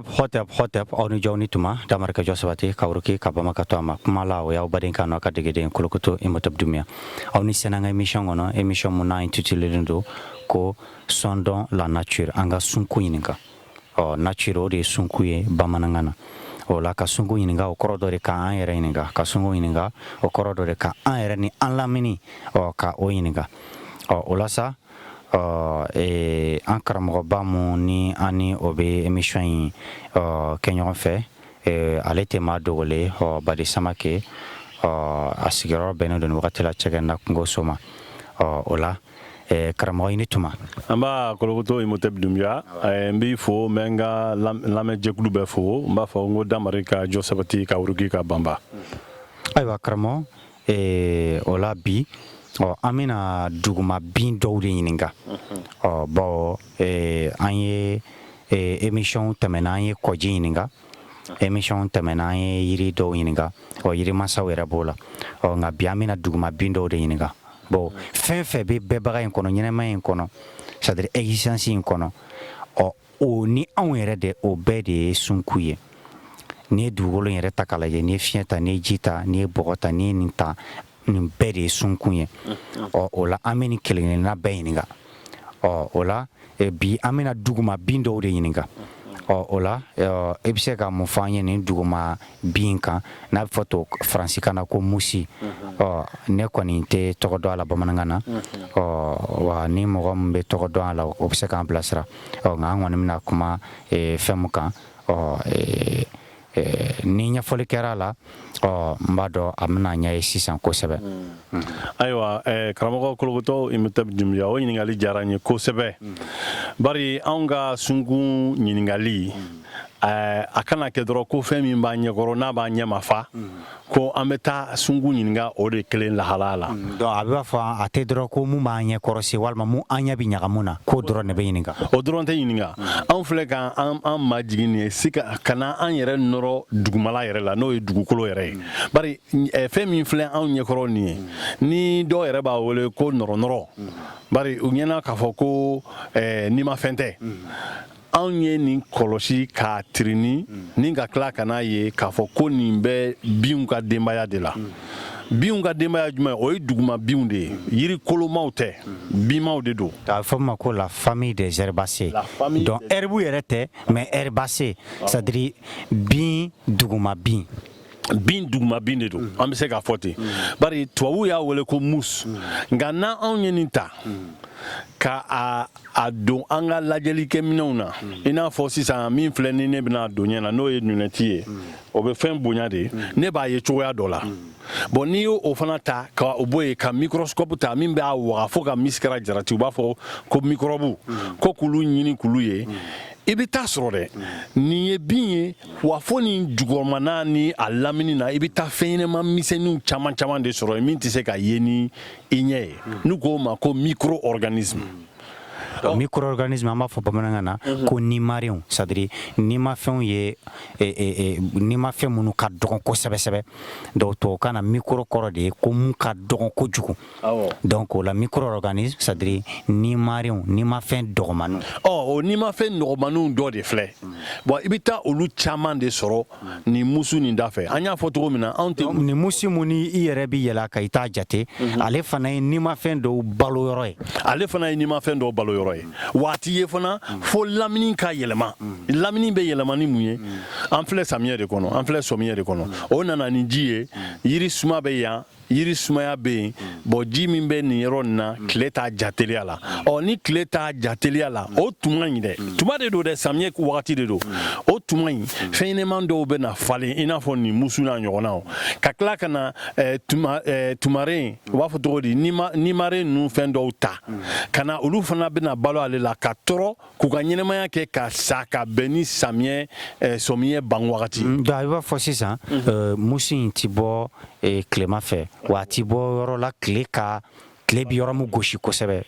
Hotep, hotep, hotep, aw ni jɔw ni tuma. Damari ka jɔ sabati ka wuruki ka bama ka to a ma kuma la. O y'aw baden kan n'aw ka degeden Kolokoto Imotep Dumiya. Aw ni sɛnɛ an ka émission kɔnɔ, émission mun n'a intitulé don ko "Sondons la nature", an ka sunku ɲininka. Ɔ, nature, o de ye sunku ye bamanankan na. O la, ka sunku ɲininka, o kɔrɔ dɔ de k'an yɛrɛ ɲininka. Ka sunku ɲininka, o kɔrɔ dɔ de ka an yɛrɛ ni an lamini, ɔ, ka o ɲininka. Ɔ, o la sa, ɔ, an karamɔgɔba mun ni an ni o bɛ émission in, ɔ, kɛ ɲɔgɔn fɛ, ale tɛ maa dogolen. Ɔ, Badi Samake, ɔ, a sigiyɔrɔ bɛnnen don nin wagati la Cɛgɛnda kungoso ma. Ɔ, o la, karamɔgɔ, i ni tuma. An b'a Kolokoto Imotep Dunbiya, n b'i fo, n bɛ n ka lamɛnjɛkulu bɛɛ fo. N b'a fɔ n ko damari ka jɔ sabati ka wuruki ka banba. Ayiwa karamɔgɔ, o la bi, ɔ, an bɛna duguma bin dɔw de ɲininka. Ɔ, bawo an ye émission tɛmɛna, an ye kɔji ɲininka. Émission tɛmɛna, an ye yiri dɔw ɲininka. Ɔ, yirimasaw yɛrɛ b'o la. Ɔ, nka bi, an bɛna duguma bin dɔw de ɲininka. Bon, fɛn fɛn bɛ bɛɛbaga in kɔnɔ, ɲɛnɛmaya in kɔnɔ, c'est à dire existence in kɔnɔ, ɔ, o ni anw yɛrɛ de, o bɛɛ de ye sunku ye. N'i ye dugukolo in yɛrɛ ta k'a lajɛ, n'i ye fiɲɛ ta, n'i ye ji ta, n'i ye bɔgɔ ta, n'i ye nin ta, nin bɛɛ de ye sunkun ye. Ɔ, o la, an bɛ nin kelen kelenna bɛɛ ɲininka. Ɔ, o la, bi, an bɛna duguma bin dɔw de ɲininka. Ɔ, o la, e bɛ se ka mun fɔ an ye nin duguma bin kan, n'a bɛ fɔ to faransikan na ko mousse? Ɔ, ne kɔni tɛ tɔgɔ dɔn a la bamanankan na. Ɔ, wa ni mɔgɔ min bɛ tɔgɔ dɔn a la, o bɛ se k'an bilasira. Ɔ, nka an kɔni bɛna kuma fɛn mun kan, ɔ, ni ɲɛfɔli kɛra a la, ɔ, n b'a dɔn a bɛna ɲɛ ye sisan kosɛbɛ. Ayiwa, karamɔgɔ Kolokotɔ Imotep Dunbiya, o ɲininkali diyara n ye kosɛbɛ, bari anw ka sunkun ɲininkali, a kana kɛ dɔrɔn ko fɛn min b'an ɲɛkɔrɔ n'a b'an ɲɛ ma fa, ko an bɛ taa sunkun ɲininka o de kelen lahalaya la. Donc a bɛ b'a fɔ a tɛ dɔrɔn ko mun b'an ɲɛ kɔrɔsi walima mun an ɲɛ bɛ ɲagamu na, k'o dɔrɔn de bɛ ɲininka. O dɔrɔn tɛ ɲininka. Anw filɛ ka an majigin nin ye se ka na an yɛrɛ nɔrɔ dugumala yɛrɛ la, n'o ye dugukolo yɛrɛ ye, bari fɛn min filɛ anw ɲɛkɔrɔ nin ye, ni dɔw yɛrɛ b'a wele ko nɔrɔnɔrɔ, bari u ɲɛna k'a fɔ ko nimafɛn tɛ. Anw ye nin kɔlɔsi k'a tirini ni ka tila ka n'a ye k'a fɔ ko nin bɛ binw ka denbaya de la. Binw ka denbaya jumɛn? O ye duguma binw de ye, yiri kolomaw tɛ, binmaw de don. A bɛ fɔ ma ko la famille des herbacées. Donc herbe yɛrɛ tɛ, mais herbacées, c'est à dire bin duguma bin. Bin duguma bin de don, an bɛ se k'a fɔ ten, bari tubabuw y'a wele ko mousse. Nka n'an anw ye nin ta ka a don an ka lajɛlikɛminɛnw na, i n'a fɔ sisan min filɛ ni ne bɛna don ɲɛ na, n'o ye lunette ye, o bɛ fɛn bonya de, ne b'a ye cogoya dɔ la. Bon, n'i y'o o fana ta ka o bɔ yen, ka microscope ta min b'a waga fo ka misikara jarati, u b'a fɔ ko microbe, ko k'olu ɲini k'olu ye, i bɛ taa sɔrɔ dɛ, nin ye bin ye wa, fo nin jukɔrɔmana ni a lamini na, i bɛ taa fɛn ɲɛnɛma misɛnninw caman caman de sɔrɔ yen min tɛ se ka ye ni i ɲɛ ye, n'u k'o ma ko micro-organisme. Micro-organisme, an b'a fɔ bamanankan na ko nimarenw, c'est à dire nimafɛnw ye, nimafɛn minnu ka dɔgɔn kosɛbɛ sɛbɛ. Donc tubabukan na, micro kɔrɔ de ye ko mun ka dɔgɔn kojugu. Donc o la, micro-organisme, c'est à dire nimarenw, nimafɛn dɔgɔmaninw. Ɔ, o nimafɛn nɔgɔmaninw dɔ de filɛ. Bon, i bɛ taa olu caman de sɔrɔ nin mousse nin da fɛ. An y'a fɔ cogo min na, anw tɛ nin mousse mun ni i yɛrɛ bɛ yɛlɛ a kan, i t'a jate, ale fana ye nimafɛn dɔw balo yɔrɔ ye. Ale fana ye nimafɛn dɔw balo yɔrɔ ye. Waati ye fana fo lamini ka yɛlɛma. Lamini bɛ yɛlɛma ni mun ye? An filɛ samiyɛ de kɔnɔ, an filɛ sɔmiyɛ de kɔnɔ. O nana ni ji ye, yiri suma bɛ yan, yiri sumaya bɛ yen. Bon, ji min bɛ nin yɔrɔ nin na, tile t'a ja teliya la. Ɔ, ni tile t'a ja teliya la, o tuma in dɛ, tuma de don dɛ, samiyɛ wagati de don. O tuma in, fɛn ɲɛnɛman dɔw bɛ na falen, i n'a fɔ nin mousse n'a ɲɔgɔnnaw, ka tila ka na tuma tumaren, u b'a fɔ cogo di, nimaren ninnu, fɛn dɔw ta ka na, olu fana bɛna balo ale la ka tɔrɔ k'u ka ɲɛnɛmaya kɛ ka sa ka bɛn ni samiyɛ sɔmiyɛ ban wagati. Donc a b'a fɔ sisan, mousse in ti bɔ tilema fɛ, wa a ti bɔ yɔrɔ la tile ka tile bɛ yɔrɔ min gosi kosɛbɛ.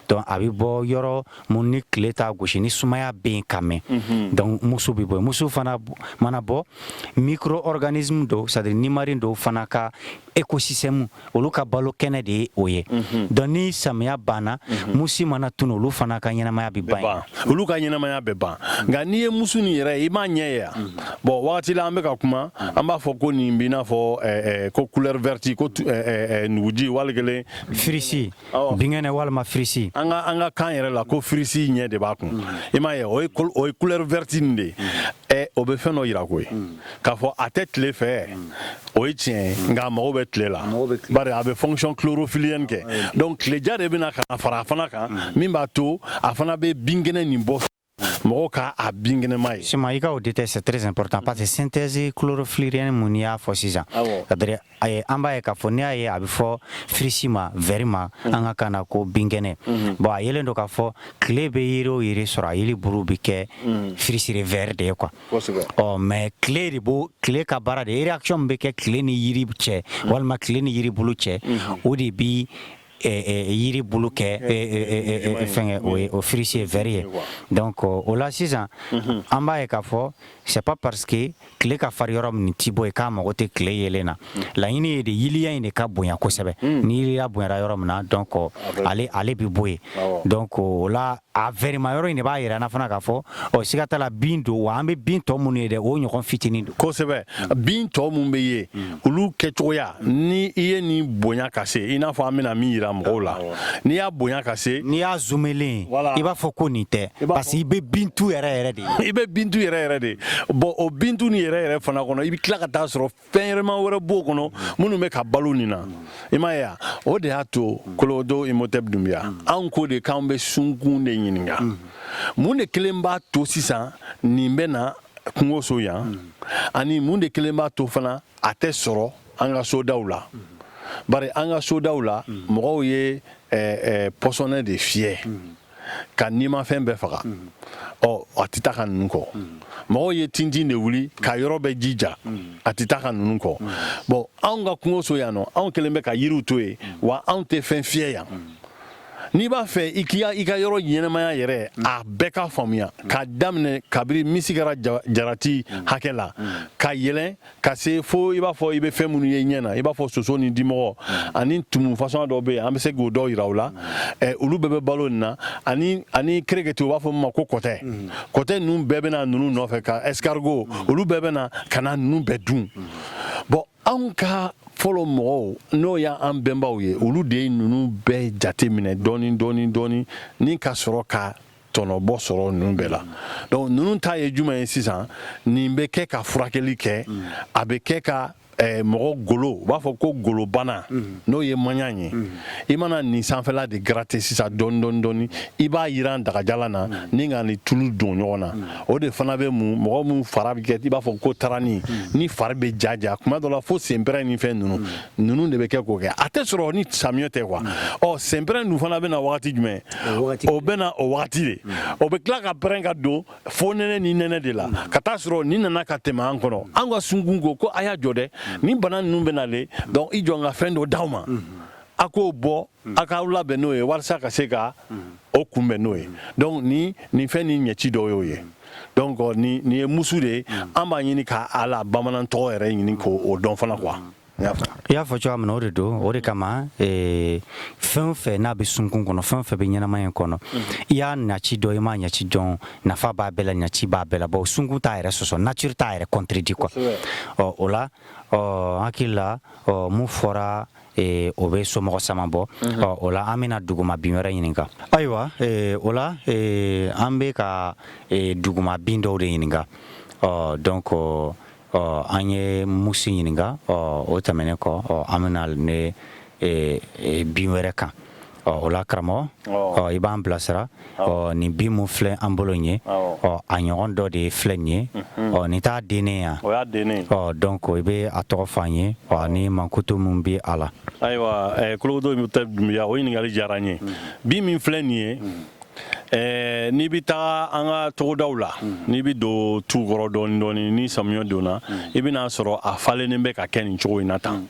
Donc a bɛ bɔ yɔrɔ mun ni tile t'a gosi, ni sumaya bɛ yen ka mɛn. Donc mousse bɛ bɔ. Mousse fana mana bɔ, micro-organisme dɔw, c'est à dire nimari dɔw fana ka écosystème, olu ka balo kɛnɛ de ye o ye. Donc ni samiya banna, mousse mana tunu, olu fana ka ɲɛnamaya bɛ ban. Olu ka ɲɛnamaya bɛ ban. Nka n'i ye mousse nin yɛrɛ ye, i m'a ɲɛ ye yan. Bon, wagati la an bɛ ka kuma, an b'a fɔ ko nin b'i n'a fɔ ko couleur verte, ko nuguji wali kelen. Firisi, binkɛnɛ walima firisi. An ka kan yɛrɛ la, ko firisi ɲɛ de b'a kun. I m'a ye, o ye couleur verte nin de ye. O bɛ fɛn dɔ yira ko ye k'a fɔ a tɛ tile fɛ, o ye tiɲɛ ye, nka a mago bɛ tile la, bari a bɛ fonction chlorophyllienne kɛ. Donc tileja de bɛna ka na fara a fana kan, min b'a to a fana bɛ binkɛnɛ nin bɔ mɔgɔw ka a binkɛnɛma ye. Sima, i ka o détail, c'est très important, parce que synthèse chlorophyllienne mun n'i y'a fɔ sisan, c'est-à-dire an b'a ye k'a fɔ n'i y'a ye a bɛ fɔ firisi ma, vert ma, an ka kan na ko binkɛnɛ. Bon, a yelen don k'a fɔ tile bɛ yiri o yiri sɔrɔ, a yiri bulu bɛ kɛ firisire vert de ye quoi. Ɔ, mais tile de b'o, tile ka baara de, réaction min bɛ kɛ tile ni yiri cɛ walima tile ni yiri bulu cɛ, o de bi yiri bulu kɛ fɛngɛ, o ye o firisi vert ye. Donc o la sisan, an b'a ye k'a fɔ c'est pas parce que tile ka farin yɔrɔ min nin ti bɔ yen k'a mago tɛ tile yelen na. Laɲini ye de yiriya in de ka bonya kosɛbɛ. Ni yiriya bonyara yɔrɔ min na, donc ale bɛ bɔ yen. Donc o la, a vɛrima yɔrɔ in de b'a yira na fana k'a fɔ ɔ, siga t'a la, bin don wa. An bɛ bin tɔ minnu ye dɛ, o ɲɔgɔn fitinin don. Kosɛbɛ. Bin tɔ mun bɛ ye, olu kɛcogoya, ni i ye nin bonya ka se, i n'a fɔ an bɛna min yira mɔgɔw la, n'i y'a bonya ka se. N'i y'a zoomelen, i b'a fɔ ko nin tɛ, parce que i bɛ bintu yɛrɛ yɛrɛ de ye. I bɛ bintu yɛrɛ yɛrɛ de. Bon, o bintu nin yɛrɛ yɛrɛ fana kɔnɔ, i bɛ tila ka taa sɔrɔ fɛn yɛrɛma wɛrɛ b'o kɔnɔ minnu bɛ ka balo nin na. I m'a ye wa? O de y'a to Kolokoto Imhotep Dunbiya, anw ko de k'an bɛ sunkun de ɲininka, mun de kelen b'a to sisan nin bɛ na kungoso yan, ani mun de kelen b'a to fana a tɛ sɔrɔ an ka sodaw la? Bari an ka sodaw la, mɔgɔw ye pɔsɔnɛ de fiyɛ ka nimafɛn bɛɛ faga. Ɔ, a tɛ taa ka ninnu kɔ. Mɔgɔw ye tintin de wuli ka yɔrɔ bɛɛ jija, a tɛ taa ka ninnu kɔ. Bon, anw ka kungoso yan nɔ, anw kelen bɛ ka yiriw to yen wa, anw tɛ fɛn fiyɛ yan. N'i b'a fɛ i k'i i ka yɔrɔ ɲɛnamaya yɛrɛ, a bɛɛ ka faamuya k'a daminɛ kabiri misi kɛra jarati hakɛ la ka yɛlɛn ka se fo i b'a fɔ i bɛ fɛn minnu ye ɲɛ na, i b'a fɔ soso ni dimɔgɔ ani tumu fasɔn dɔw bɛ yen, an bɛ se k'o dɔw yira u la. Olu bɛɛ bɛ balo nin na, ani kerekete, u b'a fɔ min ma ko kɔtɛ. Kɔtɛ ninnu bɛɛ bɛ na ninnu nɔfɛ, ka escargot, olu bɛɛ bɛ na ka na ninnu bɛɛ dun. Bon, anw ka fɔlɔ mɔgɔw, n'o y'an bɛnbaw ye, olu de ye ninnu bɛɛ jate minɛ dɔɔni dɔɔni dɔɔni ni ka sɔrɔ ka tɔnɔbɔ sɔrɔ ninnu bɛɛ la. Donc ninnu ta ye jumɛn ye sisan? Nin bɛ kɛ ka furakɛli kɛ, a bɛ kɛ ka mɔgɔ golo, u b'a fɔ ko golobana, n'o ye maɲan ye. I mana nin sanfɛla de gratter sisan dɔɔni dɔɔni dɔɔni, i b'a yiran dagajalan na ni ka nin tulu don ɲɔgɔn na. O de fana bɛ mun mɔgɔ mun fara bɛ kɛ i b'a fɔ ko tarani, ni fari bɛ ja ja kuma dɔ la fo senpɛrɛn ni fɛn ninnu, ninnu de bɛ kɛ k'o kɛ. A tɛ sɔrɔ ni samiyɛ tɛ quoi. Ɔ, senpɛrɛn dun fana bɛ na wagati jumɛn? O bɛ na o wagati de, o bɛ tila ka pɛrɛn ka don fo nɛnɛ ni nɛnɛ de la, ka taa sɔrɔ nin nana ka tɛmɛ an kɔnɔ. An ka sunkun ko a y'a jɔ dɛ, ni bana ninnu bɛ nalen, donc i jɔ n ka fɛn dɔ d'aw ma, a k'o bɔ, a k'aw labɛn n'o ye walasa ka se ka o kunbɛn n'o ye. Donc nin fɛn nin ɲɛci dɔ y'o ye. Donc nin ye mousse de ye. An b'a ɲini k'a la bamanan tɔgɔ yɛrɛ ɲini k'o dɔn fana quoi. I y'a fɔ cogoya min na, o de don. O de kama, fɛn o fɛn n'a bɛ sunkun kɔnɔ, fɛn o fɛn bɛ ɲɛnamaya in kɔnɔ, i y'a ɲaci dɔn, i m'a ɲaci dɔn, nafa b'a bɛɛ la, ɲaci b'a bɛɛ la. Bon, sunkun t'a yɛrɛ sɔsɔ, nature t'a yɛrɛ contredit quoi. Ɔ, o la, ɔ, n hakili la, ɔ, mun fɔra, o bɛ somɔgɔ sama bɔ. Ɔ, o la, an bɛna duguma bin wɛrɛ ɲininka. Ayiwa, o la, an bɛ ka duguma bin dɔw de ɲininka. Ɔ, donc ɔ, an ye mousse ɲininka. Ɔ, o tɛmɛnen kɔ, ɔ, an bɛna ne bin wɛrɛ kan. Ɔ, o la, karamɔgɔ, ɔ, i b'an bilasira. Ɔ, nin bin mun filɛ an bolo nin ye, ɔ, a ɲɔgɔn dɔ de ye filɛ nin ye. Ɔ, nin t'a dennen yan? O y'a dennen. Ɔ, donc i bɛ a tɔgɔ fɔ an ye, ɔ, ani mankutu mun bɛ a la. Ayiwa, Kolokoto Dunbiya, o ɲininkali diyara n ye. Bin min filɛ nin ye, n'i bɛ taga an ka togodaw la, n'i bɛ don tu kɔrɔ dɔɔni dɔɔni, ni samiyɛ donna, i bɛna sɔrɔ a falennen bɛ ka kɛ nin cogo in na tan,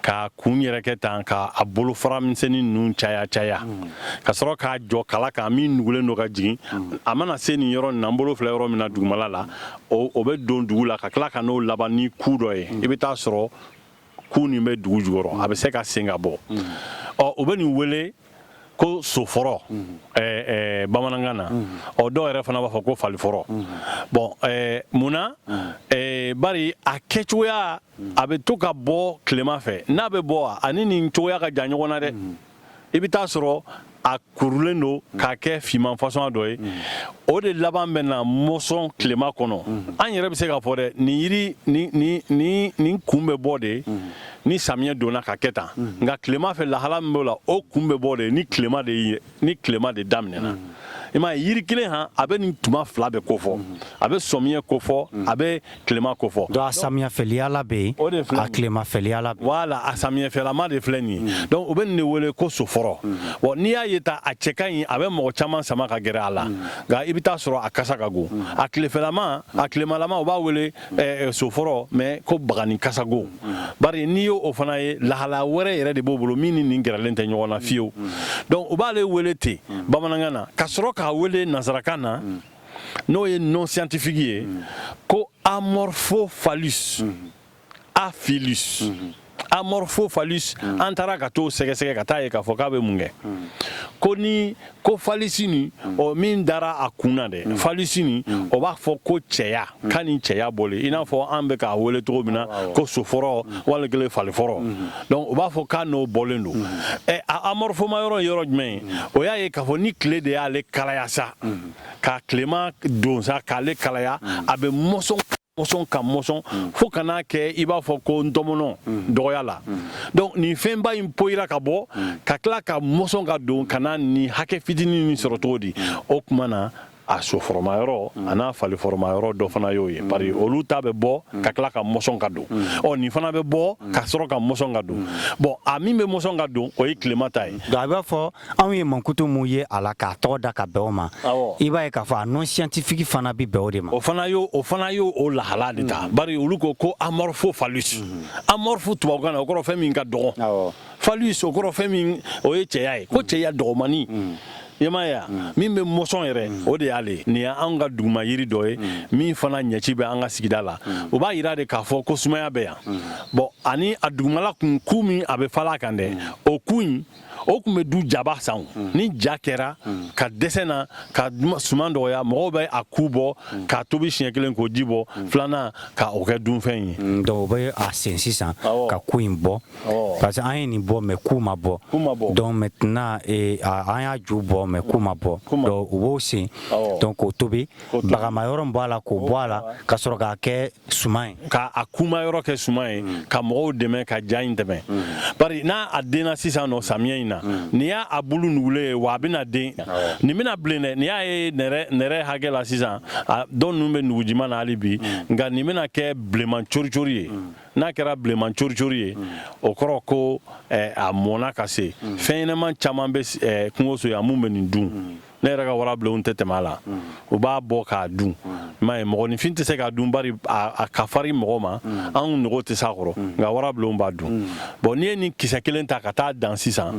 ka kun yɛrɛ kɛ tan, ka a bolofara misɛnnin ninnu caya caya, ka sɔrɔ k'a jɔ kala kan min nugulen don ka jigin. A mana se nin yɔrɔ nin na, n bolo filɛ yɔrɔ min na dugumala la, o bɛ don dugu la ka tila ka n'o laban ni ku dɔ ye. I bɛ taa sɔrɔ ku nin bɛ dugu jukɔrɔ, a bɛ se ka sen ka bɔ. Ɔ, u bɛ nin wele ko sofɔrɔ bamanankan na. Ɔ, dɔw yɛrɛ fana b'a fɔ ko falifɔrɔ. Bon, mun na? Bari a kɛcogoya, a bɛ to ka bɔ tilema fɛ. N'a bɛ bɔ, ani nin cogoya ka jan ɲɔgɔn na dɛ. I bɛ taa sɔrɔ a kurulen don k'a kɛ finman fasɔn dɔ ye. O de laban bɛ na mɔsɔn tilema kɔnɔ. An yɛrɛ bɛ se k'a fɔ dɛ, nin yiri nin kun bɛ bɔ de ni samiyɛ donna ka kɛ tan. Nka tilema fɛ, lahala min b'o la, o kun bɛ bɔ de ni tilema de ye, ni tilema de daminɛna. I m'a ye, yiri kelen han, a bɛ nin tuma fila bɛɛ kofɔ. A bɛ sɔmiyɛ kofɔ, a bɛ tilema kofɔ. Donc a samiyɛfɛliyala bɛ yen. O de filɛ. A tilemafɛliyala bɛ yen. Voilà, a samiyɛfɛlama de filɛ nin ye. Donc u bɛ nin de wele ko sofɔrɔ. Bon, n'i y'a ye ta, a cɛ ka ɲi, a bɛ mɔgɔ caman sama ka gɛrɛ a la, nka i bɛ taa sɔrɔ a kasa ka go. A tilefɛlama, a tilemalama, u b'a wele sofɔrɔ, mais ko bagani kasago. Bari n'i y'o o fana ye, lahala wɛrɛ yɛrɛ de b'o bolo min ni nin gɛrɛlen tɛ ɲɔgɔn na fiyewu. Donc u b'ale wele ten bamanankan na, ka sɔrɔ k'a wele nansarakan na, n'o ye nom scientifique ye, ko Amorphophallus aphyllus. Amorphophallus, an taara ka t'o sɛgɛsɛgɛ ka taa ye k'a fɔ k'a bɛ mun kɛ. Ko ni ko phallus nin, o min dara a kun na dɛ, phallus nin, o b'a fɔ ko cɛya, k'a ni cɛya bɔlen, i n'a fɔ an bɛ k'a wele cogo min na ko sofɔrɔ wali kelen falifɔrɔ. Donc u b'a fɔ k'a n'o bɔlen don. Ɛ, a amorphoma yɔrɔ ye yɔrɔ jumɛn ye? O y'a ye k'a fɔ ni tile de y'ale kalaya sa, ka tilema don sa k'ale kalaya, a bɛ mɔsɔn mɔsɔn ka mɔsɔn fo ka n'a kɛ i b'a fɔ ko ntɔmɔnɔ dɔgɔya la. Donc nin fɛnba in poyira ka bɔ, ka tila ka mɔsɔn ka don ka na nin hakɛ fitinin nin sɔrɔ cogo di? O tuma na, a sofɔrɔma yɔrɔ a n'a falifɔrɔma yɔrɔ dɔ fana y'o ye, bari olu ta bɛ bɔ ka tila ka mɔsɔn ka don. Ɔ, nin fana bɛ bɔ ka sɔrɔ ka mɔsɔn ka don. Bon, a min bɛ mɔsɔn ka don, o ye tilema ta ye. Donc a b'a fɔ anw ye mankutu mun ye a la k'a tɔgɔ da ka bɛn o ma, i b'a ye k'a fɔ a nom scientifique fana bi bɛn o de ma. O fana y'o o lahala de ta, bari olu ko ko amorphophallus. Amorphe tubabukan na, o kɔrɔ fɛn min ka dɔgɔ. Phallus, o kɔrɔ fɛn min, o ye cɛya ye, ko cɛya dɔgɔmani. I m'a ye wa, min bɛ mɔsɔn yɛrɛ, o de y'ale. Nin y'anw ka duguma yiri dɔ ye min fana ɲɛci bɛ an ka sigida la. O b'a yira de k'a fɔ ko sumaya bɛ yan. Bon, ani a dugumala kun, ku min a bɛ falen a kan dɛ, o ku in, o tun bɛ du jaba san. Ni ja kɛra ka dɛsɛ na, ka suman dɔgɔya, mɔgɔw bɛ a ku bɔ k'a tobi siɲɛ kelen k'o ji bɔ, filanan ka o kɛ dunfɛn ye. Donc o bɛ a sen sisan ka ku in bɔ, parce que an ye nin bɔ, mais ku ma bɔ. Ku ma bɔ. Donc maintenant an y'a ju bɔ, mais ku ma bɔ. Donc u b'o sen, donc k'o tobi, bagama yɔrɔ min bɔ a la, k'o bɔ a la, ka sɔrɔ k'a kɛ suman ye. Ka a kuma yɔrɔ kɛ suman ye, ka mɔgɔw dɛmɛ ka ja in tɛmɛ. Bari n'a a denna sisan nɔ, samiyɛ in na, nin y'a a bulu nugulen ye wa, a bɛna den, nin bɛna bilen dɛ. Nin y'a ye nɛrɛ nɛrɛ hakɛ la sisan, a dɔw ninnu bɛ nugujima na hali bi, nka nin bɛna kɛ bilenman coricori ye. N'a kɛra bilenman coricori ye, o kɔrɔ ko a mɔnna ka se. Fɛn ɲɛnɛman caman bɛ kungo so yan mun bɛ nin dun. Ne yɛrɛ ka warabilenw tɛ tɛmɛ a la, u b'a bɔ k'a dun. I m'a ye, mɔgɔninfin tɛ se k'a dun, bari a ka farin mɔgɔ ma, anw nogo tɛ s'a kɔrɔ, nka warabilenw b'a dun. Bon, n'i ye nin kisɛ kelen ta ka taa dan sisan,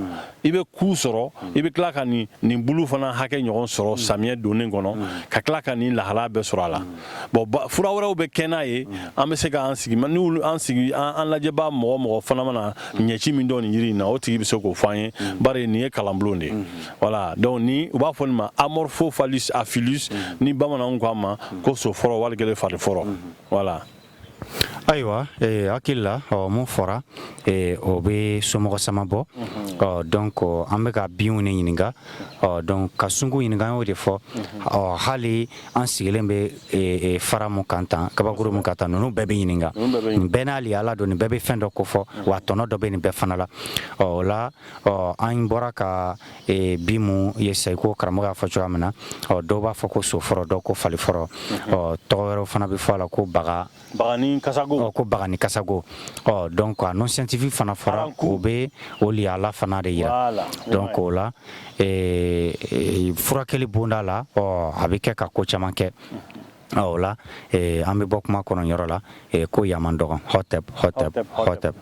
i bɛ ku sɔrɔ, i bɛ tila ka nin bulu fana hakɛ ɲɔgɔn sɔrɔ samiyɛ donnen kɔnɔ, ka tila ka nin lahala bɛɛ sɔrɔ a la. Bon, fura wɛrɛw bɛ kɛ n'a ye. An bɛ se k'an sigi ni an sigi an lajɛba mɔgɔ mɔgɔ fana mana ɲɛci min dɔn nin yiri in na, o tigi bɛ se k'o fɔ an ye, bari nin ye kalanbulon de ye. Voilà, donc ni u b'a fɔ nin ma Amorphophallus aphyllus, ni bamananw ko a ma ko sofɔrɔ wali kelen falifɔrɔ. Voilà. Ayiwa, hakili la, ɔ, mun fɔra, o bɛ somɔgɔ sama bɔ. Ɔ, donc an bɛ ka binw de ɲininka. Ɔ, donc ka sunku ɲininka, an y'o de fɔ. Ɔ, hali an sigilen bɛ fara mun kan tan, kabakuru mun kan tan, ninnu bɛɛ bɛ ɲininka. Nin bɛɛ n'ale ala don, nin bɛɛ bɛ fɛn dɔ kofɔ, wa tɔnɔ dɔ bɛ nin bɛɛ fana la. Ɔ, o la, ɔ, an bɔra ka bin mun ye sisan, i ko karamɔgɔ y'a fɔ cogoya min na, ɔ, dɔw b'a fɔ ko sofɔrɔ, dɔw ko falifɔrɔ. Ɔ, tɔgɔ wɛrɛw fana bɛ fɔ a la ko baga Bagani kasago. Ɔ, ko bagani kasago. Ɔ, donc a nom scientifique fana fɔra, o bɛ o liyala fana de yira. Donc o la, furakɛli bonda la, ɔ, a bɛ kɛ ka ko caman kɛ. Ɔ, o la, an bɛ bɔ kuma kɔnɔ yɔrɔ la, ko yaman dɔgɔ. Hɔtɛp, hɔtɛp, hɔtɛp.